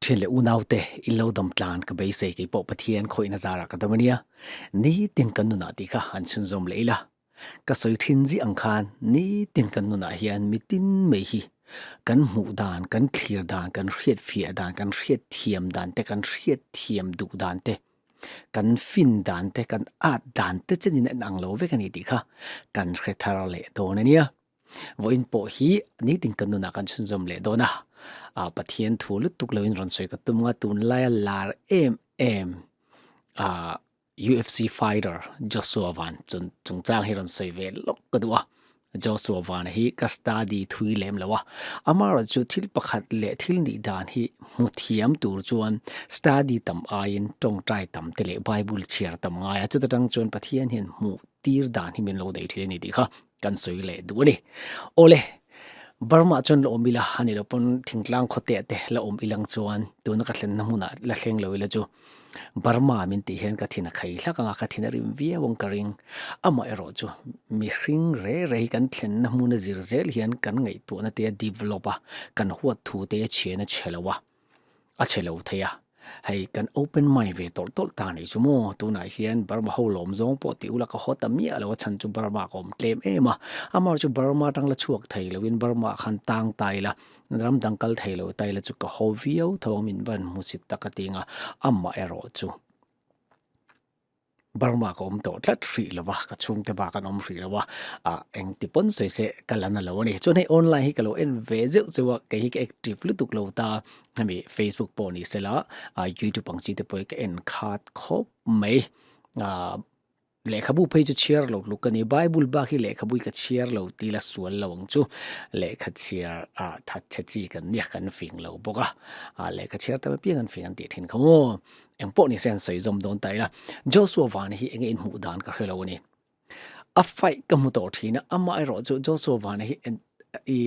Thian leh unaute in lo dam tlan ka beisei kei pawh Pathian khawihna zarah ka dam ania. Nitin kan nunah tih kha han chhunzawm leh ila. Ka sawi thin zih ang khan nitin kan nunah hian mitin mai hi kan hmuh dan, kan thlir dan, kan hriat fiah dan, kan hriat thiam dan te, kan hriat thiam duh dan te, kan fin dan te, kan at dan te chenin a inang lo vek a ni tih kha kan hre thar leh dawn ania. Vawiin pawh hi nitin kan nunah kan chhunzawm leh dawn a, ah Pathian thu lutuk loin rawn sawi ka tum a, tunlaia lar em em ah UFC fighter Joshua Van chungchang hi rawn sawi ve lawk ka duh a, Joshua Van hi ka study thui lem lo a, amaherawhchu thil pakhat leh thil nih dan hi hmu thiam tur chuan study tam aiin tawngtai tam te leh Bible chhiar tam ngai a, chuta tang chuan Pathian hian hmuh tir dan hi min lo nei thin a ni tih kha kan sawi leh duh a ni. Awle, Burma chuan la awm ila a ni lo pawn thingtlang khawte te la awm ilang chuan tuna ka thlenna hmunah la thleng lo ila chu Burma min tih hian ka thin a khai hlak ang a, ka thin a rim viau ang ka ring. Amaherawh chu mihring re re hi kan thlenna hmuna zir zel hian kan ngaihtuahna te a develop a, kan huat thu te a chhian a chhe lo a. A chhe lo thei a, hei kan open mind ve tawlh tawlh ta nih chu maw, tunah hian Burma ho lawm zawng pawh tih ula ka haw ta miah lo a chhan chu Burma ka awm tlem em a, amah chu Burma atang la chhuak thei loin Burma ah khan tang ta ila ram dang kal thei lo ta ila chu ka haw viau tho ang min van hmusit tak a ti ang a, amah erawh chu. Burma ka awm tawh tlat hrih lo va, ka chhungte bak an awm hrih lo va, ah engti pawn sawi se ka la na lo a ni. Chuan hei online hi ka lo en ve zeuh zeuh a, kei hi ka active lutuk lo ta, hemi Facebook pawh ni sela, ah YouTube ang chi te pawh hi ka en khat khawp mai. Ah lehkhabu phei chu chhiar lo tluk ka ni, Bible bak hi lehkhabu hi ka chhiar lo tih la sual lo ang chu, lehkha chhiar ah that chhe chi kan nia kan fing lo bawk a, ah lehkha chhiar tam apiang an fing an tih thin kha maw. Eng pawh ni se an sawi zawm dawn ta ila, Joshua Van hi enge inhmuh dan ka hre lo a ni. A fight ka hmu tawh thin a, amah erawh chu Joshua Van hi i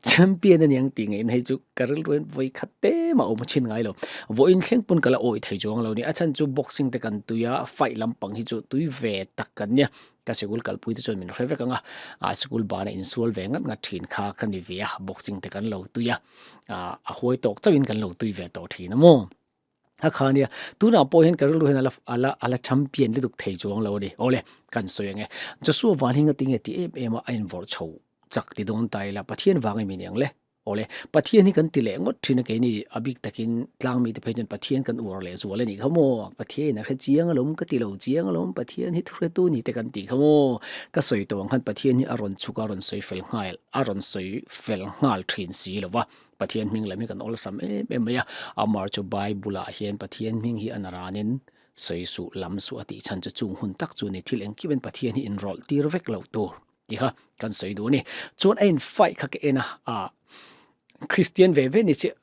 champion a niang tih ngeiin hei chu ka rilru hian vawi khat te mah a awm thin ngai lo. Vawiin thleng pawn ka la awih thei chuang lo a ni. A chhan chu boxing te kan tui a, fight lampang hi chu tui ve tak kan nia. Ka sikul kalpui te chuan min hre vek ang a, a sikul bana insual ve ngat ngat thin kha ka ni ve a, boxing te kan lo tui a, a huai tawk chauhin kan lo tui ve tawh thin a maw. A kha nia, tunah pawh hian ka rilru hian ala ala ala champion lutuk thei chuang lo a ni. Awle, kan sawi ang e. Joshua van hi ngati nge ti em em a a invawrh chho chak ti dawn ta ila, Pathian vang emi niang le? Awle, Pathian hi kan ti leh ngawt thin a keini a bik takin tlang mite phei chuan Pathian kan uar leh zual a nih kha maw? Pathian a hre chiang alawm ka ti lo chiang alawm, Pathian hi thuhretu ni te kan tih kha maw? Ka sawi tawh ang khan Pathian hi a rawn chhuk a, a rawn sawi fel nghal a rawn sawi fel nghal thin si lo va. Pathian hming lam hi kan awlsam em em mai a, amah chu Bible ah hian Pathian hming hi a naranin sawi suh, lam suh a tih chhan chu chung hun tak chu ni thil engkim in Pathian hi inrawlh tir vek loh tur tih kha kan sawi duh a ni. Chuan a in fight kha ka en a, ah Christian ve ve ni chiah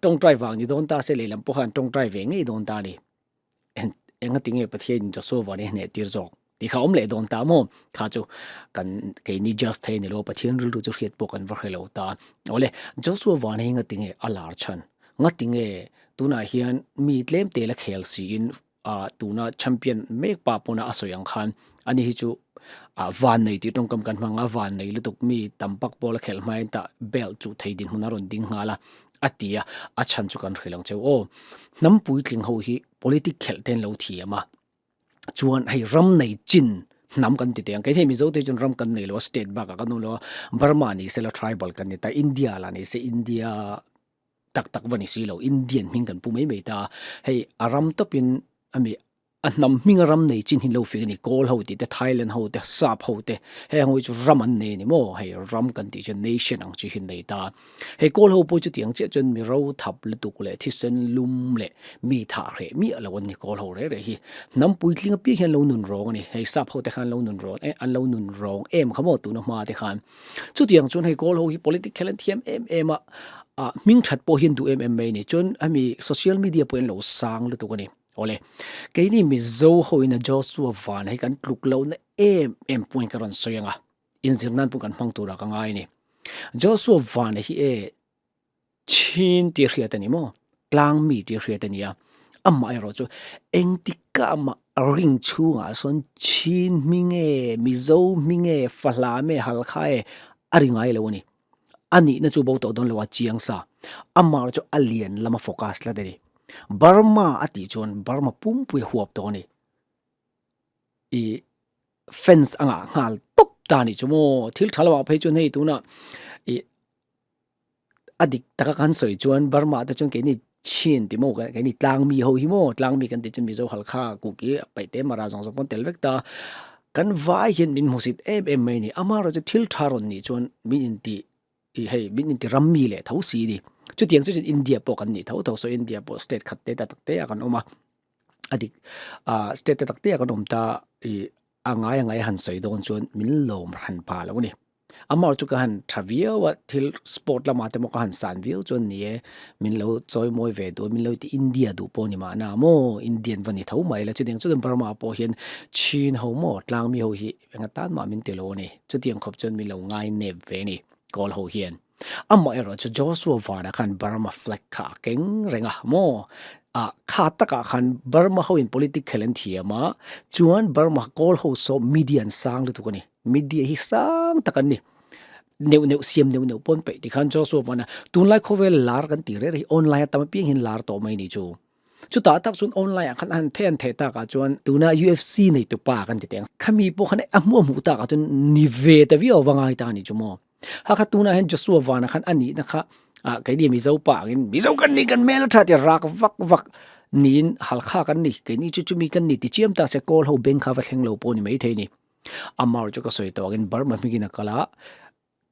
tawngtai vang ni dawn ta se lehlam pawh khan tawngtai ve ngei dawn ta a ni. Engati nge Pathian in Joshua van hi a hneh tir zawk tih kha awm leh dawn ta maw? Kha chu kan keini just thei a ni lo, Pathian rilru chu hriat pawh kan va hre lo ta. Awle, Joshua van hi ngati nge a lar chhan? Ngati nge tunah hian mi tlem te la khel siin ah tuna champion mek pa pawna a sawi ang khan ani hi chu ah van nei tih tawngkam kan hmang a, van nei lutuk mi tam pak pawh la khelh hmain tah belt chu thei dinhmun a rawn ding nghal a. A ti a, a chhan chu kan hrilh ang cheu aw. Hnam puitling ho hi politic khelh te an lo thiam a, chuan hei ram nei chin hnam kan ti teh ang, kei hei Mizo te hi chuan ram kan nei lo a, state bakah kan awm lo a, Burma ni sela tribal kan ni ta, India lah ni se India tak tak va ni si lo, Indian hming kan pu mai mai ta a, hei a ram tawpin ami A hnam hminga ram nei chin hi lo fing a ni. Kawl ho tih te, Thailand ho te, Sap ho te, heng ho hi chu ram an nei a ni maw? Hei ram kan tih chuan nation ang chi hi an nei ta. Hei kawl ho pawh chu tiang chiah chuan mi ro thap lutuk leh thisen lum leh mi thah hreh miah lo an ni kawl ho reh reh hi. Hnam puitling apiang hian lo nun rawng a ni. Hei sap ho te khan lo nun rawng em an lo nun rawng em kha maw tuna hma te khan. Chutiang chuan hei kawl ho hi politic khel an thiam em em a, ah hming that pawh hi an duh em em mai a ni. Chuan hemi social media pawh hi an lo sang lutuk a ni. Awle, keini Mizo hoin a Joshua van hi kan tluk lohna em em point ka rawn sawi ang a, inzir nan pawh kan hmang turah ka ngai a ni. Joshua van hi e chin tih hriat a ni maw? Tlang mi tih hriat a ni a, amah erawh chu engtikah mah ring chhungah sawn chin hming e, Mizo hming e, Fahlam e, Halkha e a ri ngai lo a ni. A nihna chu bo tawh dawn lo a chiang sa. Amah chu a lian lama focus tlat a ni. Burma a tih chuan Burma pumpui a huap tawh a ni. I fans a ngah nghal tawp ta a nih chu maw. Thil tha lamah phei chuan hei tunah i a dik taka kan sawi chuan Burma te chuan keini chhin ti maw keini tlang mi ho hi maw tlang mi kan tih chuan Mizo Halkha Kuki Paihte Mara zawng zawng pawn tel vek ta kan vai hian min hmusit em em mai a ni amaherawhchu thil tha rawn nih chuan min intih ih hei min inti ram mi leh tho si a ni chutiang chu chuan India pawh kan nih tho tho saw India pawh state khat te tak te ah kan awm a a dik ah state te tak te ah kan awm ta ih a ngai a ngai a han sawi dawn chuan min lawm hran pah lo a ni. Amah chu ka han tha viau a, thil sport lamah te pawh ka han san viau chuan ni e, min lo chawi mawi ve duh a, min lo ti India duh pawh ni mahna maw, Indian va ni tho mai la, chutiang chuan Burma ah pawh hian Chin ho maw, tlang mi ho hi eng atan mah min ti lo a ni, chutiang khawp chuan min lo ngai nep ve a ni Kawl ho hian. Amah erawh chu Joshua Vana khan Burma flag kha a keng reng a maw, ah kha takah khan Burma ho in politic khel an thiam a, chuan Burma Kawl ho saw media an sang lutuk a ni. Media hi sang tak an ni. Neuh neuh siam neuh neuh pawn peih tikhan Joshua vana tunlai khawvel lar kan tih reng hi online a tam apiang hian lar tawh mai ni chu. Chutah tak chuan online ah khan an the an the tak ah chuan tuna UFC nei tu pa kan ti teng. Khami pawh khan a hmuh a hmuh tak ah chuan ni ve ta viau va ngai ta ni chu maw. Ha kha tunah hian Joshua vana khan a nihna kha ah keini Mizo pa angin Mizo kan ni kan hmel a tha ti rak vak vak niin Halkha kan ni keini chu chumi kan ni ti chiam ta se kawl ho beng kha va thleng lo pawh ni maithei ni. Amar chu ka sawi tawh angin Burma hmingin a kal a,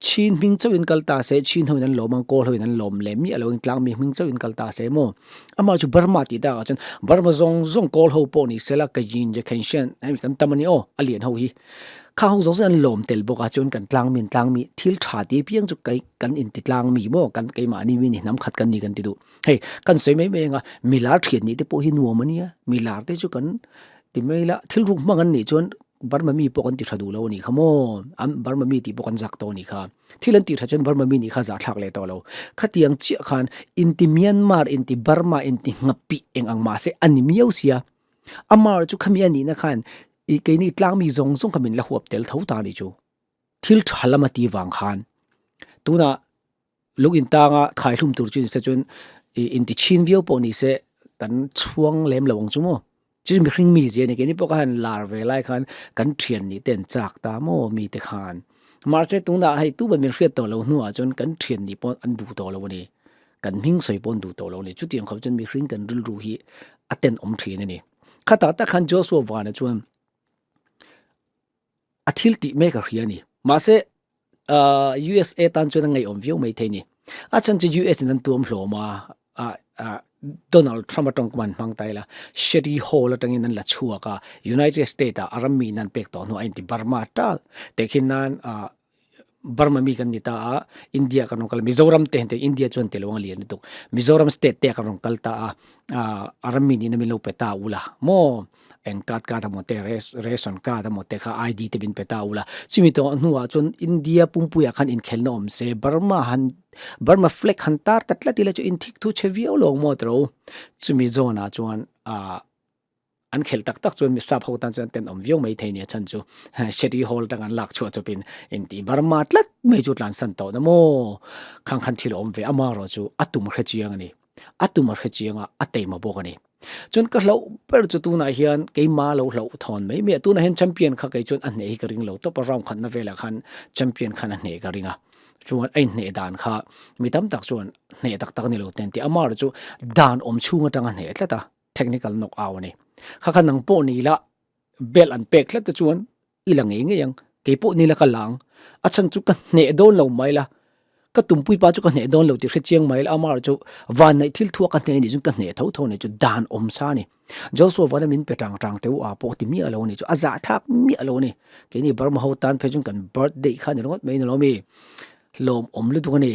Chin hming chauhin kal ta se, Chin hoin an lawm ang, Kawl hoin an lawm leh miah loin tlangmi hming chauhin kal ta se maw? Amah chu Burma tih takah chuan Burma zawng zawng Kawl ho pawh ni sela ka yin je khen hrian hemi kan tam a ni aw, a lian ho hi. Khang ho zawng zawng an lawm tel bawk a chuan kan tlangmi an tlangmi thil tha tih apiang chu kei kan inti tlangmi maw kan keimahni mi ni hnam khat kan ni kan ti duh. Hei kan sawi mai mai anga milar thian nih te pawh hi nuam a nia, milar te chu kan ti mai la thil ruk hmang an nih chuan Burma mi pawh kan ti tha duh lo a nih kha maw? An Burma mi tih pawh kan zak tawh a nih kha. Thil an tih tha chuan Burma mi nih kha zahthlak leh tawh lo. Khatiang chiah khan inti Myanmar, inti Burma, inti nghapih eng ang mahse a ni miau sia. Amar chu khami a nihna khan i keini tlangmi zawng zawng kha min la huap tel tho ta a nih chu. Thil tha lama ti vang khan tunah Lung intanga thaihlum tur chu nise chuan ih inti chhin viau pawh nise kan chhuang lem lo ang chu maw. Chu mihring mi zia a ni keini pawh khan lar ve lai khan kan thian nih te an chak ta maw mi te khan. Mahse tunah hei tuman min hriat tawh lo hnuah chuan kan thian nih pawh an duh tawh lo a ni. Kan hming sawi pawh an duh tawh lo a ni. Chutiang khawp chuan mihring kan rilru hi a tenawm thin a ni. Khatah tak khan Joshua Vana chuan a thil tih mek a hria a ni. Mahse ahh USA tan chuan a ngaihawm viau mai thei a ni. A chhan chu US in an tuam hlawm a, ah ah Donald Trump atang kawm an hmang ta ila, Shetty Hall atangin an la chhuak a, United State ah a ram mi in an pek tawh hnuah a inti Burma tal. Tehkhin nan ah Burma mi kan ni ta a, India kan rawn kal a, Mizoram te hente India chuan tel lo ang a lian lutuk. Mizoram state te ah kan rawn kal ta a, ah a ram mi nihna min lo pe ta ula maw? Eng card card emaw te ration card emaw te kha ID te min pe ta ula. Chumi tawh hnuah chuan India pumpuiah khan inkhelna awm se Burma han Burma flag han tar ta tlat ila chu inthik thu chhe viau lo ang maw tiro. Chumi zawnah chuan ah an khelh tak tak chuan mi sap ho tan chuan tenawm viau mai thei nia chhan chu Shetty Hall atang an lak chhuah chawpin inti Burma tlat mai chu tlansan tawh na maw. Khang khan thil a awm ve amaherawh chu a tum hre chiang a ni. A tum a hre chiang a, a teima bawk a ni. Chuan ka hlauh ber chu tunah hian keima lo hlauh thawn mai mai a, tunah hian champion kha kei chuan a hneh hi ka ring lo tawp a, round khatna velah khan champion khan a hneh ka ring a, chuan a inhneh dan kha mi tam tak chuan hneh tak tak a ni lo ten tih amaherawh chu dan awm chhung atanga hneh tlat a, technical knock out a ni. Kha kha nang pawh ni ila belt an pek tlat te chuan i la ngei ngei ang, kei pawh ni la ka la ang, a chhan chu ka hneh dawn lo mai la, ka tumpui pa chu ka hneh dawn lo tih hre chiang mai la, amaherawh chu van neih thil thuak ka hneh anih chuan ka hneh tho tho anih chu dan awm sa a ni. Joshua vana min pe tang tang teu a pawh ti miah lo anih chu a zahthlak miah lo a ni. Keini Burma ho tan phei chuan kan birthday kha a ni ringawt mai ni lo mi, lawmawm lutuk a ni.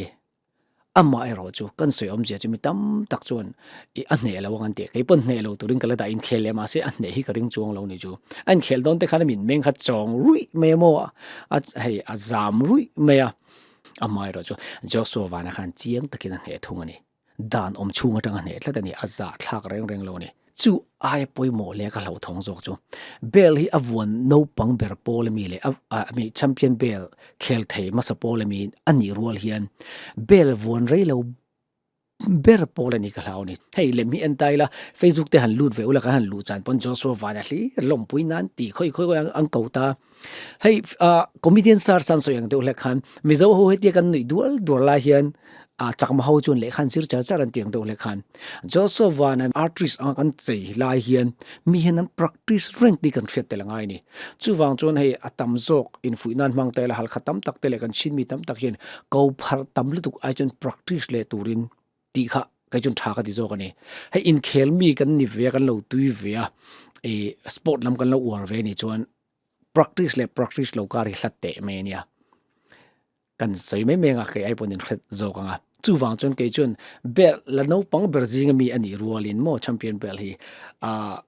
Amah erawh chu kan sawi awmzia chu mi tam tak chuan ih a hneh lo ang an ti a, kei pawn hneh lo turin ka la dah inkhel leh mahse a hneh hi ka ring chuang lo ni chu. A inkhel dawn te khan a min meng kha chawng ruih mai a maw a hei a zam ruih mai a, amah erawh chu Joshua vana khan chiang takin a hneh thung a ni. Dan awm chhung atanga hneh tlat a ni, a zahthlak reng reng lo a ni. Chu aia pawimawh leh ka hlauhthawng zawk chu Bale hi a vuan naupang ber pawl ami leh a mi champion Bale khel thei hmasa pawl ami a nih rual hian Bale vuan rei lo ber pawl a ni ka hlau a ni. Hei lem hi en ta ila Facebook te han lut ve ula kan han luh chan pawn Joshua Vana hlir lawmpui nan tih khawi khawi an ko ta. Hei ah comedian star chan sawi ang deuh hlek khan Mizo ho hetia kan nuih dual dual lai hian ah chakma ho chuan lehkha an zir char char an tih ang deuh hlek khan Joshua Vana artist anga kan chei lai hian mi hian an practice reng tih kan hriat tel a ngai a ni. Chuvang chuan hei a tam zawk infuih nan hmang ta ila halkha tam tak te leh kan chin mi tam tak hian ko pharh tam lutuk ai chuan practice leh turin tih kha kei chuan tha ka ti zawk a ni. Hei inkhel mi kan ni ve a kan lo tui ve a ih sport lam kan lo uar ve anih chuan practice leh practice lo kar hi hlat teh mai a nia. Kan sawi mai mai anga kei ai pawhin hret zawk ang a. Chuvang chuan kei chuan belt la naupang ber zinga mi a nih rualin maw champion belt hi ah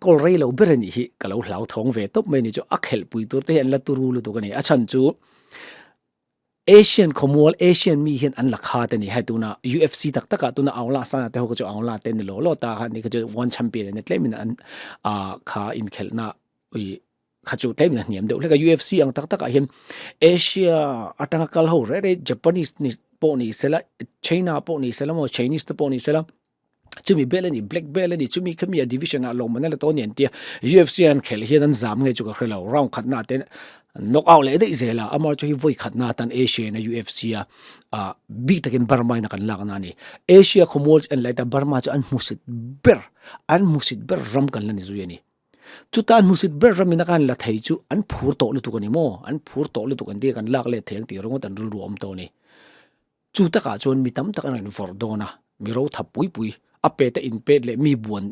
kawl rei lo ber a nih hi ka lo hlauthawng ve tawp mai a ni chu a khelhpui tur te hi an la turu lutuk a ni. A chhan chu Asian khawmual, Asian mi hian an la khat a ni. Hei tuna UFC tak takah tuna Aung La San te ho kha chu Aung La te ni law law ta kha ni kha chu one champion an ni tlemin an ah kha inkhelhna ui kha chu tlemin a hniam deuh hlek a. UFC ang tak takah hian Asia atanga kal ho reh reh Japanese ni pawh ni sela China pawh ni sela maw Chinese te pawh ni sela chumi bel a ni black belt a ni chumi khami a division ah lawmman a la tawh a ni an tia UFC an khelh hian an zam nge chu ka hre lo round khat na te knock out leh daih zel a amah chu hi vawi khat na atan Asia in a UFC a ah bik takin Burma in a kan lak na a ni Asia khawmual chu en lai ta Burma chu an hmusit ber an hmusit ber ram kan la ni zui a ni chuta an hmusit ber ram in a kan la thei chu an phur tawh lutuk a ni maw an phur tawh lutuk an tia kan lak let thei ang tih ringawt an rilru a awm tawh a ni. Chu takah chuan mi tam tak an rawn vawrh dawn a, mi ro thap pui pui, a pet a inpet leh mi buan,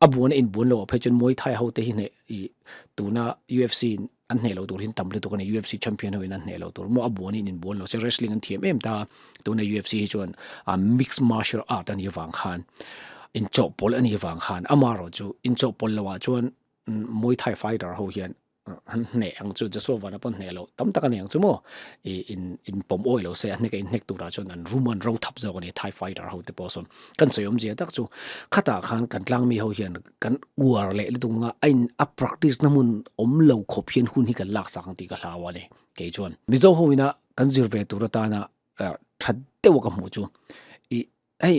a buan a inbuan lo ah phei chuan Muay Thai ho te hi hneh ih tuna UFC in an hneh lo tur hi an tam lutuk a ni, UFC champion ho in an hneh lo tur maw a buan in inbuan lo se wrestling an thiam em ta, tuna UFC hi chuan a mixed martial art a nih avang khan inchawhpawlh a nih avang khan amaherawh chu inchawhpawlh loh ah chuan Muay Thai fighter ho hian an hneh ang chu Joshua Van a pawn hneh loh tam tak a ni ang chu maw ih in in pawm awi lo se a hnek a in hnek turah chuan an rum an ro thap zawk a ni Thai fighter ho te pawh sawn kan sawi awmzia tak chu khatah khan kan tlang mi ho hian kan uar leh lutuk anga a in a practice na hmun awm lo khawp hian hun hi kan lak sak ang tih ka hlau a ni kei chuan Mizo ho ina kan zir ve tur atana tha deuh a ka hmuh chu ih hei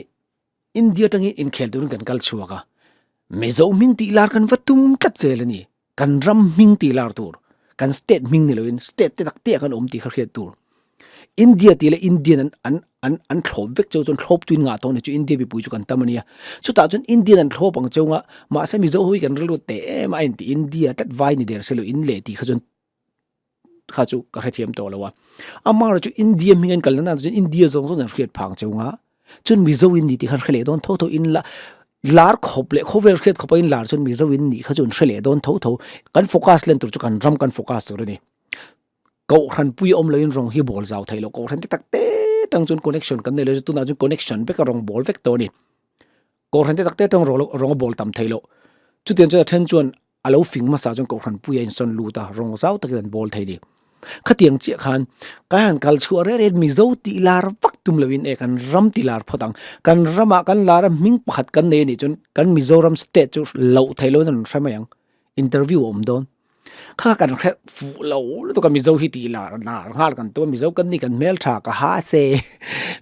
India atangin inkhel turin kan kal chhuak a, Mizo hming tih lar kan va tum tlat zel a ni. Kan ram hming tih lar tur, kan state hming ni loin state te tak te ah kan awm tih kha hriat tur. India tih leh Indian an an an an thlawp vek cheu chuan thlawp tuin ngah tawh ni chu India mipui chu kan tam a nia. Chutah chuan Indian an thlawp ang cheu nga, mahse Mizo ho hi kan rilru teh em a, a intih India tlat vai ni der se lo in leh tih kha chuan kha chu ka hrethiam tawh lo a amah chu India hming an kal na chuan India zawng zawng an hriat phang cheu nga chuan Mizo in ni tih khan hre leh dawn tho tho in la lar khawp leh khawvel hriat khawp a in lar chuan Mizo in nih kha chu an hre leh dawn tho tho kan focus len tur chu kan ram kan focus tur a ni kohhran pui awm loin rawng hi bawl zau thei lo kohhran te tak te tang chuan connection kan nei lo chu tunah chuan connection vek a rawng bawl vek tawh a ni kohhran te tak te tang rawng a bawl tam thei lo chutiang chuan a then chuan a lo fing hmasa chuan kohhran puia insawn lut a, rawng zau takin an bawl thei ni. Khatiang chiah khan kan han kal chhuah reh reh Mizo tih lar vak tum loin e kan ram ti lar phawt ang. Kan ramah kan lar a hming pakhat kan nei a nih chuan kan Mizoram state chu loh theih loin a rawn hre mai ang. Interview a awm dawn. Kha kan hre fuh lo lutuk a Mizo hi tih lar lar nghal kan tum a Mizo kan ni kan hmeltha ka ha che.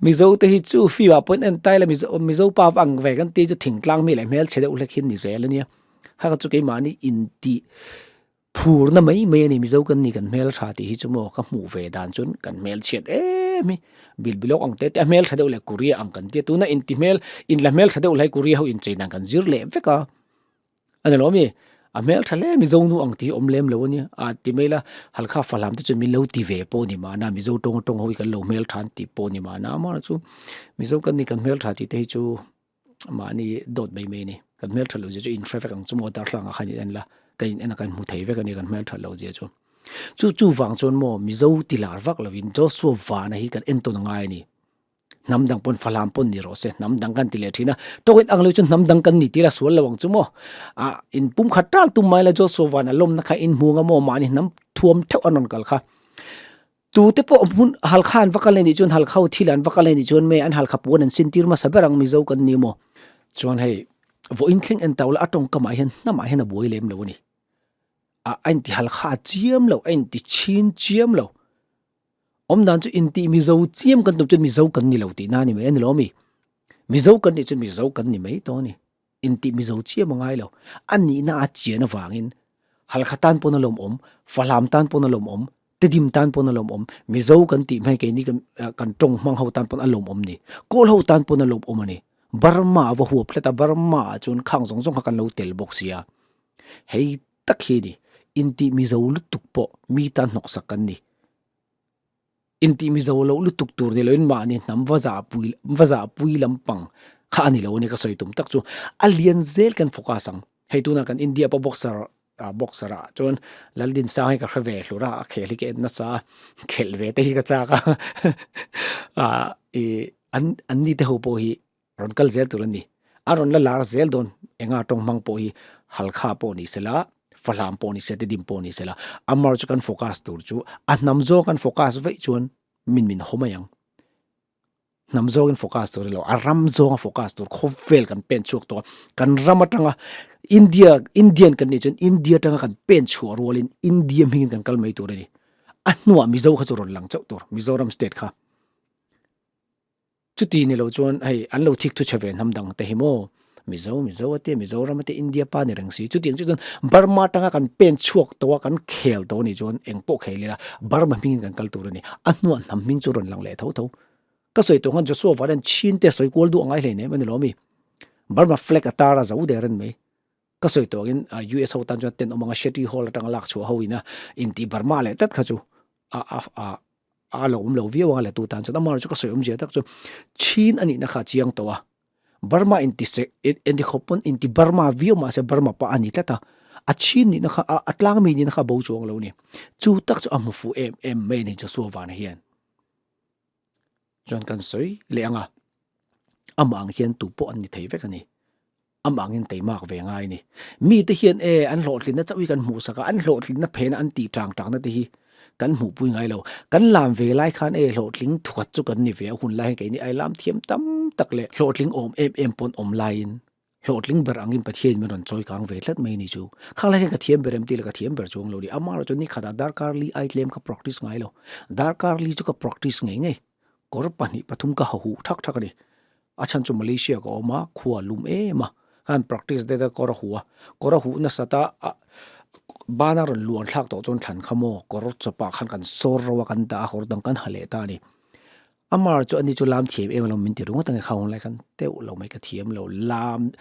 Mizo te hi chu film ah pawhin en tai la Mizo Mizo pa ang ve kan tih chu thingtlang mi leh hmelchhe deuh hlek hi ni zel a nia. Haka chu keimahni intih phurna mai mai a ni Mizo kan ni kan hmel tha tih hi chu maw ka hmuh ve dan chuan kan hmel chhiat em hi bilbilawk ang te te a hmel tha deuh leh Korea ang kan tia tuna inti hmel inla hmel tha deuh lai Korea ho inchei dan kan zir leh vek a a ni lo mi a hmel tha hle Mizo nu ang tih hi awm lem lo a nia a ti mai la Halkha Falam te chuan min lo ti ve pawh ni mahna Mizo tawng tawng ho hi kan lo hmel tha an tih pawh ni mahna amaherawhchu Mizo kan ni kan hmel tha tih te hi chu. mahni dawt mai mai a ni kan hmeltha loh zia chu in hre vek ang chu maw darthlalang ah khan in en la ka in en a kan hmu thei vek a ni kan hmeltha loh zia chu chu chu vang chuan maw mizo ti lar vak lo in Joshua vana hi kan entawn a ngai a ni hnam dang pawn falam pawn ni rawh se hnam dang kan ti leh thin a tawngin ang lo chu hnam dang kan ni tih la sual lo ang chu maw ah in pum khat tal tum mai la Joshua vana lawmna kha in hmu ang a maw mahni hnam thuam theuh an rawn kal kha. Tute pawh hmun Halkha an va kal anih chuan Halkha ho thil an va kal anih chuan me an Halkha puan an sin tir hmasa ber ang Mizo kan ni maw? Chuan hei. Vawiin thleng en tau la a tawngkamah hian hnamah hian a buai lem lo a ni. A a inti halkha chiam lo, a inti chhin chiam lo. Awm dan chu inti Mizo chiam kan tum chuan Mizo kan ni lo tihna a ni mai a ni lo ami? Mizo kan nih chuan Mizo kan ni mai tawh a ni. Inti Mizo chiam a ngai lo. A nihna a chian avangin halkha tan pawn a lawmawm, Fahlam tan pawn a lawmawm, Tedim tan pawn a lawmawm, Mizo kan tih hmai keini kan kan tawng hmang ho tan pawn a lawmawm ni. Kawl ho tan pawn a lawmawm a ni. Burma a va huap tlat a, Burma ah chuan khang zawng zawng kha kan lo tel bawk sia. Hei tak hi a ni, intih Mizo lutuk pawh mi tan hnawksak kan ni. Intih Mizo loh lutuk tur ni loin mahni hnam va zahpui va zahpui lampang kha a ni lo a ni ka sawi tum tak chu. A lian zel kan focus ang. Hei tunah kan India pawh boxer ah boxer ah chuan Laldinsang hi ka hre ve hlur a, a khel hi ka en nasa a, khelh ve te hi ka chak a ah ih an an ni te ho pawh hi rawn kal zel tur a ni. A rawn la lar zel dawn enga tawng hmang pawh hi Halkha pawh ni sela, Fahlam pawh ni se, Tedim pawh ni sela, amaherawhchu chu kan focus tur chu a hnam zawng kan focus vaih chuan min min haw mai ang. Hnam zawngin focus tur ilo, a ram zawnga focus tur khawvel kan pen chhuak tawh a, kan ram atanga India Indian kan nih chuan India atanga kan pen chhuah rualin India hmingin kan kal mai tur a ni. A hnuah Mizo kha chu rawn lang chauh tur, Mizoram state kha. Chuti ni lo chuan hei an lo thik thu chhe ve hnam dang te hi maw Mizo Mizo a tia Mizoram a tia India pa ni reng si. Chutiang chu chuan Burma atanga kan pen chhuak tawh a, kan khel tawh a nih chuan eng pawh khel ila Burma hmingin kan kal tur a ni. A hnuah hnam hming chu rawn lang leh tho tho. Ka sawi tawh khan Joshua Valen chin te sawi kual duh a ngai hlei nem a ni lo ami. Burma flag a tar a zo der a ni mai. Ka sawi tawh angin US ho tan chuan tenawm anga Shetty Hall atanga lak chhuah ho ina intih Burma leh tlat kha chu a a a a lo awm lo viau anga la tu tan chuan amaherawhchu ka sawi awmzia tak chu chin a nihna kha a chiang tawh a. Burma inti se inti khawp pawn inti Burma viau mahse Burma pawh a ni tlat a, a chin nihna kha a a tlangmi nihna kha a bo chuang lo a ni. Chu tak chu a hmu fuh em em mai a ni Joshua Vana hian. Chuan kan sawi leh ang a, amah ang hian tu pawh an ni thei vek a ni. Amah angin teimak ve ngai a ni. Mite hian e an hlawhtlinna chauh hi kan hmuhsak a, an hlawhtlinna phena an tih tang tangna te hi kan hmuhpui ngai lo. Kan lam ve lai khan e hlawhtling thukhat chu kan ni ve a, hun lai hian keini ai lam thiam tam tak leh hlawhtling awm em em pawn awm laiin hlawhtling ber angin Pathian min rawn chawi kang ve tlat mai ni chu. Khang lai hian ka thiam ber em tih leh ka thiam ber chuang lo ni. Amaherawhchu chu ni khatah darkar li ai tlem ka practice ngai lo. Darkar li chu ka practice ngei ngei. Kawr pahnih pathum ka ha huh thak thak a ni. A chhan chu Malaysia ka awm a, khua a lum em a, khan practice deuh deuh kawr a huh a, kawr a huh nasat a, a ban a rawn luan thlak tawh chuan thlan kha maw kawr chawpah khan kan sawr ro a kan dah a, kawr dang kan ha leh ta a ni. Amar chu ani chu lam thiam em alawm min ti ringawt a nge kha hunlai khan teuh lo mai ka thiam lo, lam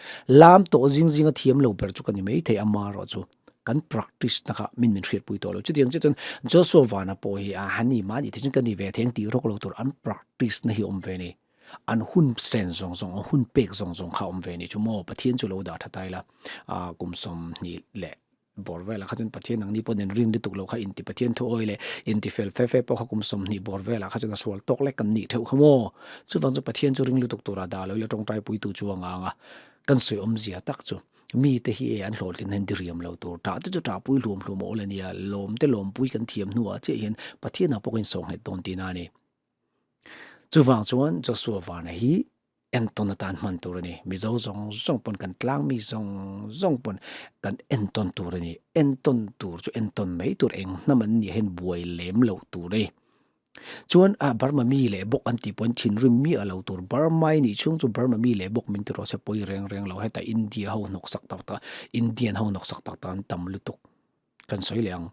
lam tawh zing zing a thiam lo ber chu ka ni maithei amaherawh chu kan practice na kha min min hriatpui tawh lo. Chutiang chiah chuan Joshua Vana pawh hi a hani mahni te chuan ka ni ve thei ang tih rawk lo tur an practice na hi a awm ve a ni. An hun sen zawng zawng, an hun pek zawng zawng kha a awm ve ni chu maw? Pathian chu lo dah tha ta ila, ah kum 20 leh bawr velah kha chuan Pathian nangni pawh nen rin lutuk lo kha inti Pathian thu awi leh inti fel fe fe pawh kha kum 20 bawr velah kha chuan a sual tawk lek kan nih theuh kha maw? Chuvang chu Pathian chu ring lutuk tura dah lo ila tawngtai puitu chu a ngang a, kan sawi awmzia tak chu mite hi e an hlawhtlin hian diriam lo tur, tah te chu tahpui hluam hluam a awl a nia, lawm te lawmpui kan thiam hnuah chiah hian Pathianah pawh kan insawhnghet dawn tihna a ni. Chuvang chuan Joshua Vana hi entawn atan hman tur a ni. Mizo zawng zawng pawn kan tlangmi zawng zawng pawn kan entawn tur a ni. Entawn tur chu entawn mai tur eng hnam an nih hian buai lem loh tur a ni. Chuan a Burma mi leh bawk an tih pawhin thinrim miah lo tur. Burma i nih chhung chu Burma mi leh bawk min ti rawh se pawi reng reng lo. Heta India ho hnawksak tak tak Indian ho hnawksak tak tak an tam lutuk kan sawi leh ang.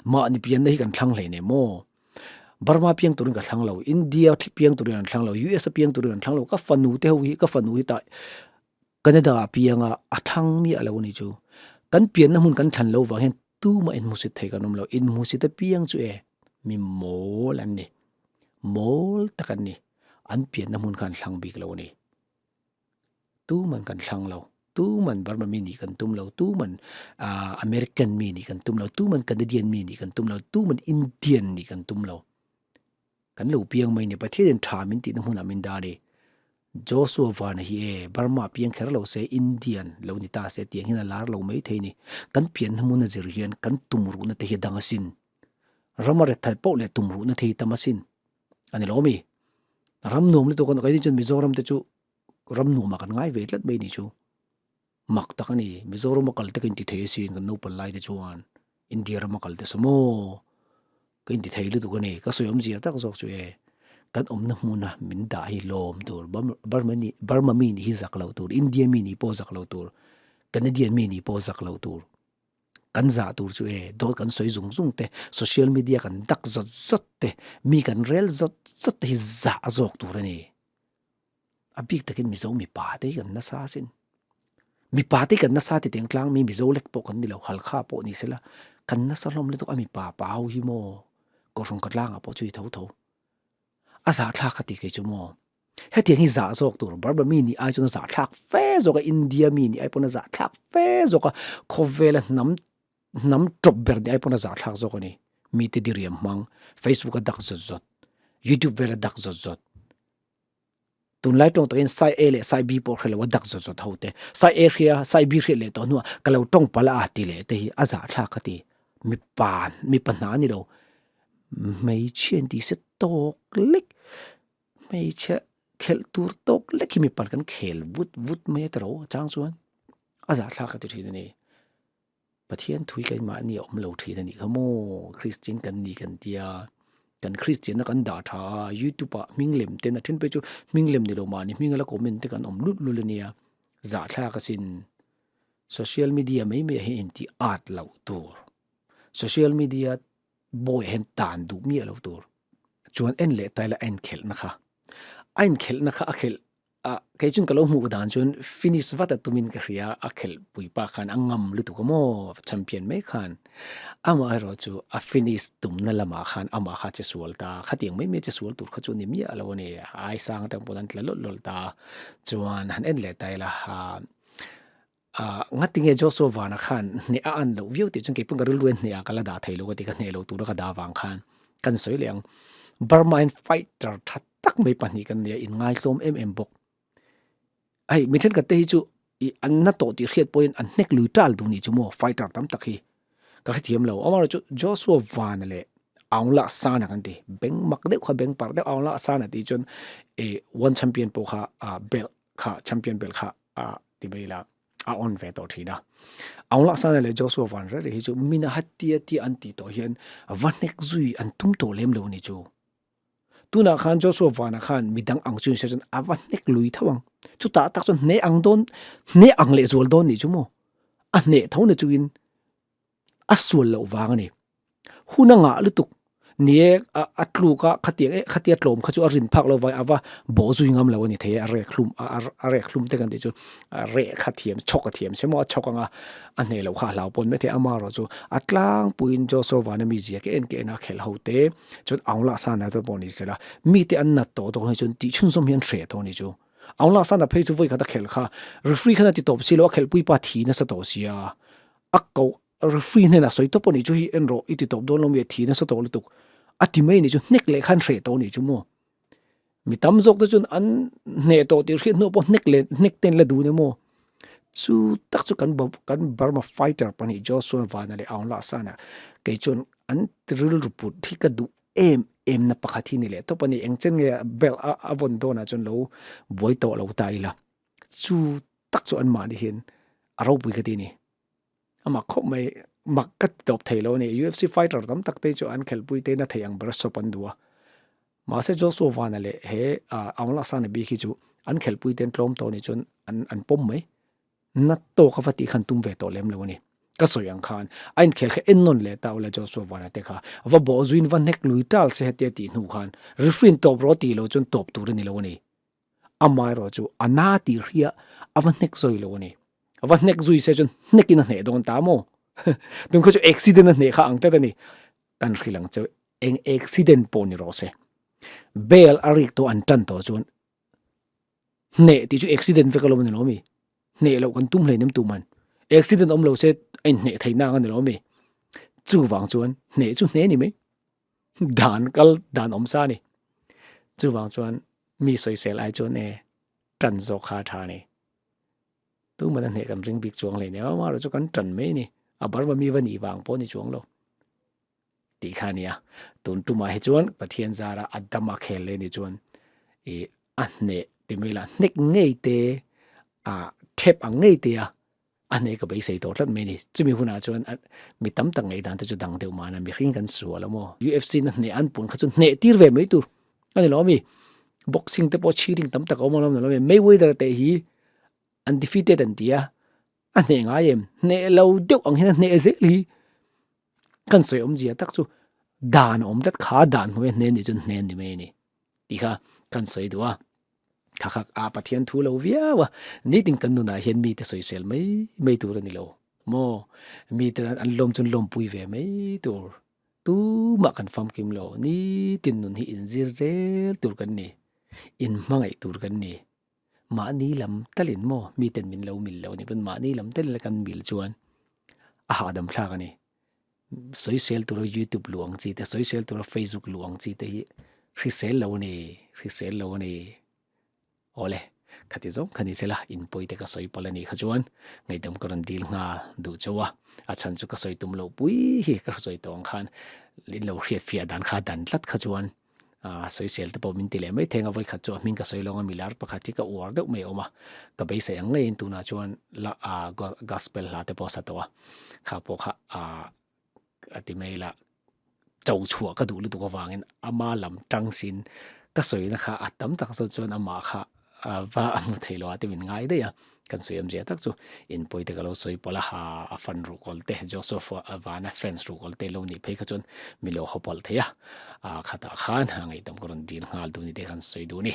Mahni pianna hi kan thlang hlei nei maw? Burma piang turin ka thlang lo, India piang turin an thlang lo, US a piang turin an thlang lo, ka fanu te ho hi, ka fanu hi tah Canada ah piang a, a thlang miah lo a ni chu. Kan pianna hmun kan thlan lo vang hian tumah inhmusit thei kan awm lo, inhmusit apiang chu e mi mawl an ni, mawl tak an ni, an pianna hmun kha an thlang bik lo a ni. Tuman kan thlang lo. Tuman Burma mi nih kan tum lo. Tuman American mi nih kan tum lo. Tuman Canadian mi nih kan tum lo. Tuman Indian nih kan tum lo. Kan lo piang mai ni. Pathian in tha min tihna hmunah min dah a ni. Joshua Vana hi e Burma piang kher lo se Indian lo ni ta se tiang hian a lar lo mai thei ni. Kan pianna hmun a zir hian kan tumruhna te hi a dang asin. Rama rethal poh leh tumruhna te hi tam asin. A ni lo mi. Ram nuam lutuk a ni. Keini chuan Mizoram te chu ram nuamah kan ngai ve tlat mai ni chu. Mak tak a ni. Mizoram a kal te ka inti thei asin kan naupang lai te chuan India ram a kal te saw maw ka inti thei lutuk a ni. Ka sawi awmzia tak zawk chu e kan awmna hmuna min dah hi lawm tur Burma ni Burma mi nih hi zak lo tur India mi nih pawh zak lo tur Canadian mi nih pawh zak lo tur. Kan zah tur chu e, dawt kan sawi zung zung te, social media kan dak zawt zawt te, mi kan rel zawt zawt te hi zah zawk tur a ni. A bik takin Mizo mipa te hi kan nasa asin. Mipa te hi kan nasa ti teng tlang mi Mizo lek pawh kan ni lo, Halkha pawh ni sela, kan nasa hlawm lutuk a mipa pa ho hi maw, Kawrhung ka tlangah pawh chu i tho tho. A zahthlak ka ti kei chu maw. Hetiang hi zah zawk tur Burma mi nih ai chuan a zahthlak fe zawk a, India mi nih ai pawn a zahthlak fe zawk a, khawvela hnam hnam tawp ber nih ai pawn a zahthlak zawk a ni. Mite diriam hmang, Facebook a dak zawt zawt, YouTube vel a dak zawt zawt. Tunlai tawng takin Sai A leh Sai B pawh hre lo a dak zawt zawt ho te. Sai A hria, Sai B hriat leh tawh hnuah ka lo tawng palh a ti leh te hi a zahthlak ka ti. Mipa mipa hna a ni lo. Hmeichhia in tih se tawk lek. Hmeichhe khelh tur tawk lek hi mipa kan khel vut vut mai a tiro chang chuan a zahthlak ka ti thin a ni. Pathian thui keimahni a awm lo thin a nih kha maw Kristian kan ni kan tia kan Kristianna kan dah tha a youtube ah hming lem ten a then phei chu hming lem ni lo mahni hming a la comment te kan awm lut lut a nia zahthlak asin social media mai mai ah hian intih at loh tur social media bawi ah hian tan duh miah lo tur. Chuan en leh taila a inkhelhna kha a inkhelhna kha a khelh a kei chuan ka lo hmuh dan chuan finish vat a tumin ka hria a khelh pui pa khan a ngam lutuk a maw champion mai khan amaherawh chu a finish tumna lamah khan amah kha a che sual ta khatiang mai mai che sual tur kha chu a ni miah lo a ni a aisang atang pawh an tla lawlh lawlh ta chuan han en leh taila Ah, ngatinge Joshua Vana khan hneh a an loh viau tih chuan keipawh ka rilru in hneh ah ka la dah thei lo ka ti ka hneh lo tura ka dah vang khan kan sawi leh ang. Burma in fighter tha tak mai pahnih kan nia in ngaitlawm em em bawk. Hei mi thenkhat te hi chu i an na tawh tih hriat pawhin an hnek lui tal duh nih chu maw fighter tam tak hi ka hrethiam lo. Amaherawhchu chu Joshua Vana leh Aung La Sana kan ti beng mak deuh kha beng parh deuh Aung La Sana tih chuan i one champion pawh kha ah belt kha champion belt kha a ti mai ila a on ve tawh thin a. Aung La Sana leh Joshua Van Rere hi chu mina hatia tia an tih tawh hian va hnek zui an tum tawh lem lo ni chu. Tunah khan Joshua Van-a khan midang ang chu ni se chuan a va hnek lui tho ang. Chutah tak chuan hneh ang dawn hneh ang leh zual dawn ni chu maw. A hneh tho na chungin a sual loh vang a ni. Hun a ngah lutuk ni e a tluk a khatiang e khatia tlawm kha chu a rin phak lo vai a va bawh zui ngam lo a ni thei a rek hlum a rek hlum te kan tih chu a reh kha thiam chhawk a thiam se maw a chhawk anga a hneh loh kha a hlau pawn maithei amaherawh chu a tlangpuiin Joshua Vana mizia ke en ke en a khelh ho te chuan Aung La Sana te pawh ni sela mite an nat tawh dawn hi chuan tih chhunzawm hi an hreh tawh a ni chu. Aung La Sana phei chu vawi khat a khelh kha referee khan a ti tawp si lo a khelhpui pa thi nasa tawh sia a koh referee hnenah sawi tawp a nih chu hi en rawh i ti tawp dawn lo mi a thi nasa tawh lutuk a ti mai a nih chu hnek leh khan hreh tawh a nih chu maw mi tam zawk te chuan an hneh tawh tih hriat hnuah pawh hnek leh hnek ten la dun emaw chu tak chu kan kan Burma fighter pahnih Joshua Vana leh Aung La San-a kei chuan an rilru put hi ka duh em em na pakhat hi ni leh tawp a ni eng chen nge belt a a vawn dawnah chuan lo buai tawh lo ta ila chu tak chu anmahni hian a ropui ka ti a ni. Amah khawp mai mak ka ti tawp thei lo a ni. UFC fighter tam tak te chu an khelhpui te na thei ang ber sawp an duh a. Mahse Joshua Vana leh he Aung La San-a bik hi chu an khelhpui te an tlawm tawh anih chuan an an pawm mai. Na tawk a va tih khan tum ve tawh lem lo a ni. Ka sawi ang khan a inkhel kha en nawn leh ta ula Joshua Vana te kha va bawh zuiin va hnek lui tal se hetia tih hnu khan referee in tawp rawh tih lo chuan tawp tur a ni lo a ni. Amaherawh chu a na tih hria a va hnek zui lo a ni. A va hnek zui se chuan hnekin a hneh dawn ta maw? Tun kha chu accident a hneh kha ang tlat a ni. Kan hrilh ang che eng accident pawh ni rawh se. Bell a rik tawh an tan tawh chuan hneh tih chu accident vek alawm a ni lo mi. Hneh loh kan tum hleinem tuman. Accident awm lo se a inhneh theih nang a ni lo mi. Chuvang chuan hneh chu hneh a ni mai. Dan kal dan awm sa a ni. Chuvang chuan mi sawisel ai chuan e tan zawk kha a tha a ni. Tuman a hneh kan ring bik chuang hlei nia amaherawh chu kan tan mai a ni. A Burma mi va nih vang pawh a ni chuang lo tih kha a ni a. Tun tumah hi chuan Pathian zara a dam a khel leh ni chuan ih a hneh ti mai lah hnek ngei te ah thep ang ngei te a. A hneh ka beisei tawh tlat mai a ni. Chumi hunah chuan mi tam tak ngaihdan te chu dang deuh mahna mihring kan sual a maw? UFC na hneh an pun kha chu hneh tir ve mai tur a ni lo ami? Boxing te pawh cheating tam tak a awm alawm ni lo ami? Mayweather te hi undefeated an ti a, a hneh ngai em? Hneh lo deuh ang hian a hneh zel hi. Kan sawi awmzia tak chu dan a awm tlat kha dan hnuaia hnen nih chuan hnen ni mai a ni tih kha kan sawi duh a. Kha kha a Pathian thu lo viau a, nitin kan nunah hian mite sawisel mai mai tur a ni lo maw? Mite an lawm chu an lawmpui ve mai tur. Tumah kan famkim lo, nitin nun hi inzir zel tur kan ni, inhmangaih tur kan ni. Mahni lam talin maw miten min lo mil lo a nih pawn mahni lam talin kan mil chuan a hahdam thlak a ni. Sawisel tura youtube luh ang chi te, sawisel tura facebook luh ang chi te hi hrisel lo a ni, hrisel lo a ni. Awle, khati zawng kha ni sela inpawi te ka sawi palh a nih kha chuan ngaihdam ka rawn dil nghal duh chauh a, a chhan chu ka sawi tum loh pui hi ka sawi tawh ang khan in lo hriatfiah dan kha dan tlat kha chuan Aa sawisel te pawh min ti leh mai theng a, vawikhat chu a hming ka sawi lawng a, milar pakhat hi ka uar deuh mai a awm a, ka beisei ang ngeiin tunah chuan la aa gospel hla te pawh a sa tawh a, kha pawh kha aa a ti mai la cho chhuah ka duh lutuk avangin ama lam tang sin ka sawina kha a tam tak zawk chuan amah kha va a hmu thei lo a ti min ngai daih a, kan sawi awmzia tak chu inpawite ka lo sawi pawlh a, ha a fan ruhkawl te Joseph vana fans ruhkawl te lo nih phei kha chuan mi lo haw palh thei a, a khatah khan a ngaihdam ka rawn dil nghal duh ni te khan sawi duh a ni.